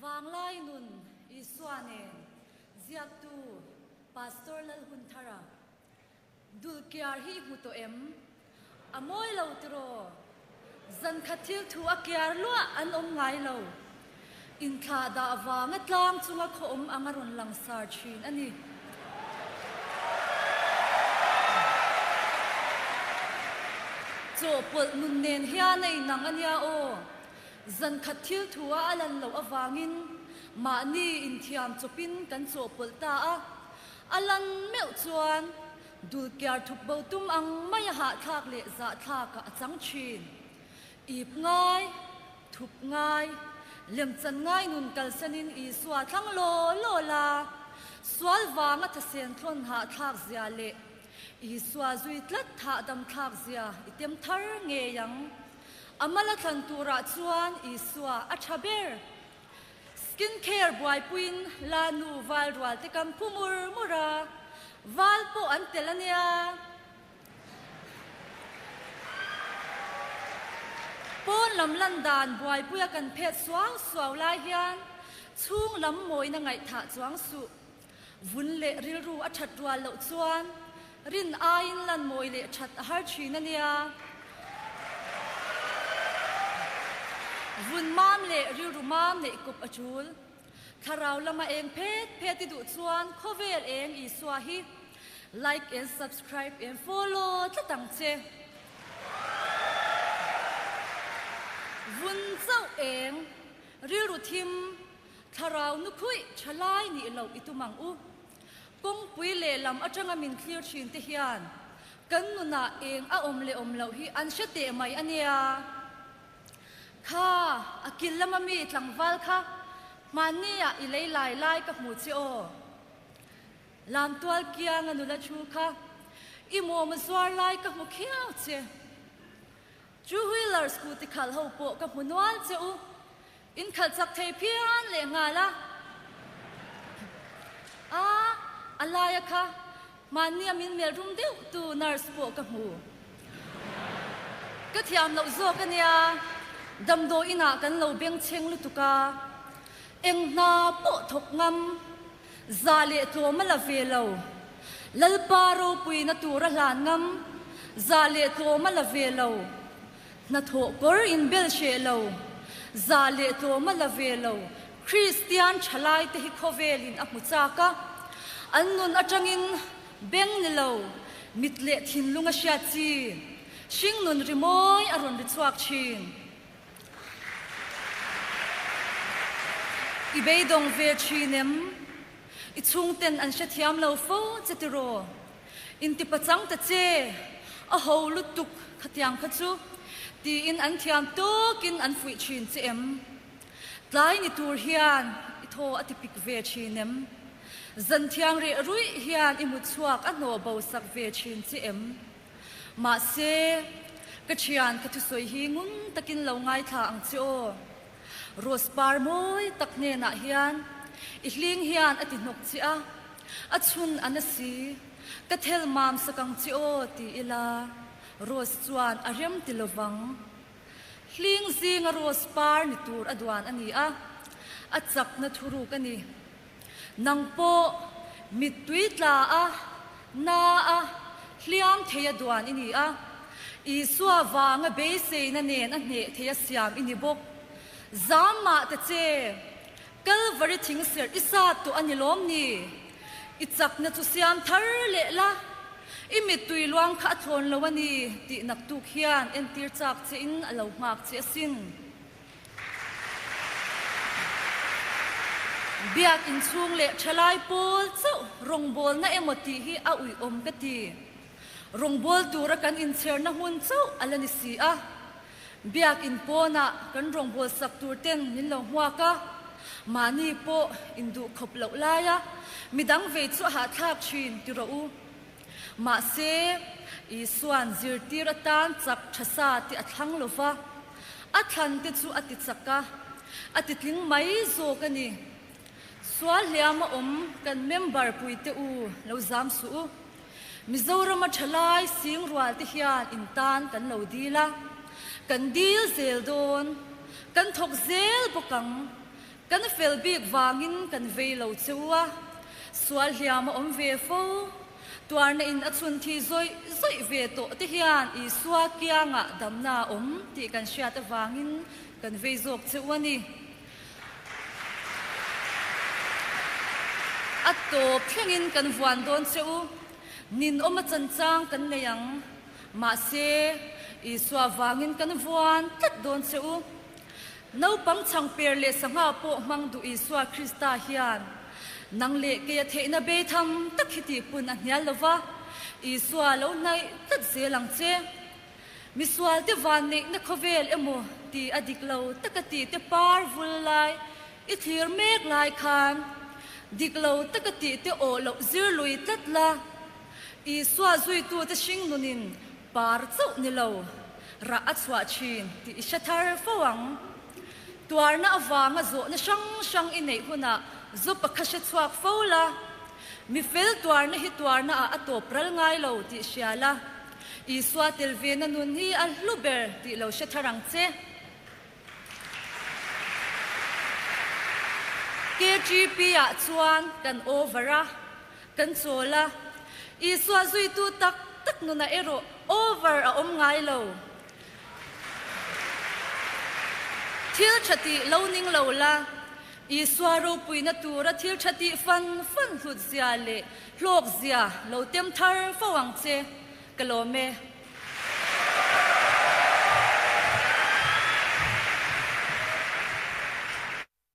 Vanglai nun Isua nen ziaktu Pastor Lalhunthara Dulkiar hi i hmu tawh em? A mawi lo tiraw? Zankhat thil thu a kiar luah an awm ngai lo. Inthlah dah vanga tlang chunga khaw awm ang a rawn langsar thin a ni. Chawhpawlh nun nen hian a inang a nia aw. Zankhat thil thu a a lan loh avangin mahni inthiam chawpin kan chawhpawlh ta a. A lan meuh chuan dulkiar thup bo tum ang mai a hahthlak leh zahthlakah a chang thin. Ip ngai, thup ngai, lemchan ngai nun kalsanin Isua thlang law law la, sual vanga thasen thlawn hahthlak zia leh Isua zui tlat thahdam thlak zia i tem thar ngei ang. A mala thlan turah chuan Isua a tha ber. Skin care buaipuiin la nu val rual te kam phu mur mur a, val pawh an tel a nia. Pawn lam lan dan buaipuia kan phet suau suau lai hian chhung lam mawina ngaihthah chuang suh. Vun leh rilru a that rual loh chuan rin aiin lan mawi leh that a har thin a nia. Vun mam leh rilru mam neih kawp a tul. Thlarau lama eng phet phet i duh chuan khawvel eng Isua hi like and subscribe and follow tlat ang che. Vun chauh eng rilru thim Thlarau nu khuih tha lai nih loh i tum ang u. Kawngpui lehlam atanga min thlir thin te hian kan nunah eng a awm leh awm loh hi an hre teh mai a nia. Kha a kil lama mi tlangval kha hmanni ah i lei lai lai ka hmu che aw. Lamtual kianga nula thu kha i mawm a zuar lai ka hmu khiau che. Two wheeler scooty khalh ho pawh ka hmu nual che u. In khalh chak thei phian leh nghal a. A, a laia kha mahnia min melh rum deuh tu nurse pawh ka hmu. Ka thiam loh zawk a nia, damdawi inah kan lo bengchheng lutuk a, eng hna pawh thawk ngam, za leh tlawm a la ve lo. Lalpa ropuina tur a hlan ngam, za leh tlawm a la ve lo. Hnathawh kawr inbel hreh lo, zah leh tlawm a la ve lo, Kristian thalaite hi khawvelin a hmu chak a, an nun atangin beng ni lo, mit leh thinlung a hriat chi, hringnun rimawi a rawn ri chhuak thin. I beidawng ve thin em? I chhungten an hrethiam lo fo che tiraw? Intipachang ta che, a ho lutuk khatiang kha chu, tiin an thiam tawkin an fuih thin che em? Tlai ni tur hian i thaw a tipik ve thin em? Zan thiang reh ruih hian i mutchhuak a hnawh bo sak ve thin che em? Mahse, ka thian ka thusawi hi ngun takin lo ngaithla ang che aw. Rose par mawi tak hnenah hian i hling hian a ti hnawk che a, a chhun a na si, ka thel mam sak ang che aw ti ila Rose chuan a rem ti lovang. Hling zinga Rose par ni tur a duan a ni a, a chakna thuruk a ni. Nang pawh mittui tla a, na a, hliam thei a duan i ni a, Isua vanga beiseina nen a hneh thei a siam i ni bawk. Zam mah ta che, Kalvari thingserh i sat tawh a ni lawm ni? I chakna chu siam thar leh la, i mittui luang kha a thlawn lo a ni tih naktuk hian entir chak che in a lo nghak che asin. Biak inchhung leh thalai pawl chauh rawngbawlna emaw tih hi a uiawm ka ti. Rawngbawl tura kan inchherna hmun chauh a la ni si a. Biak in pawnah kan rawngbawl sak tur ten min lo hmuak a, mahni pawh induh khawp loh laia midang vei chu a hahthlak thin ti rawh u. Mahse, Isua'n zirtir atan chak tha sa tih a thlang lo va, a thlan te chu a ti chak a, a ti tling mai zawk a ni. Sual hliam a awm kan member puite u lo zam suh u. Mizorama thalai sing rual te hian in tan kan lo dil a, kan dil zel dawn, kan thawk zel bawk ang. Kan fel bik vangin kan vei lo che u a, sual hliam a awm ve fo. Tuarna in a chhun thi zawih zawih ve tawh te hian Isua kiangah damna a awm tih kan hriat avangin kan vei zawk che u a ni. A tawp thlengin kan vuan dawn che u. Ninawm a chanchang kan nei ang. Mahse, Isua vangin kan vuan tlat dawn che u. Naupang chhangper leh sangha pawh hmang duh Isua Krista hian nang leh keia theihna bei tham tak hi tih pun a hnial lo va, Isua lo hnaih tlat zel ang che. Misualte vanneihna khawvel emaw ti a dik lo taka tih te par vul lai i thlir mek lai khan dik lo taka tih te awh loh zir lui tlat la. Isua zuitute hringnunin par chauh ni lo, rah a chhuah thin tih i hre thar fo ang. Tuarna avanga zawhna hrang hrang i neih hunah zu pakhat hre chhuak fo la. Mi fel tuarna hi tuarna ah a tawp ral ngai lo tih hria la. Isua tel vena nun hi a hlu ber tih lo hre thar ang che. KGP ah chuan kan over a, kan chawl a. Isua zuitu tak tak nunah erawh over a awm ngai lo. Thil tha tih lo ning lo la, Isua ropuina tura thil tha tih fan fan hlut zia leh hlawk zia lo tem thar fo ang che. Ka lawm e.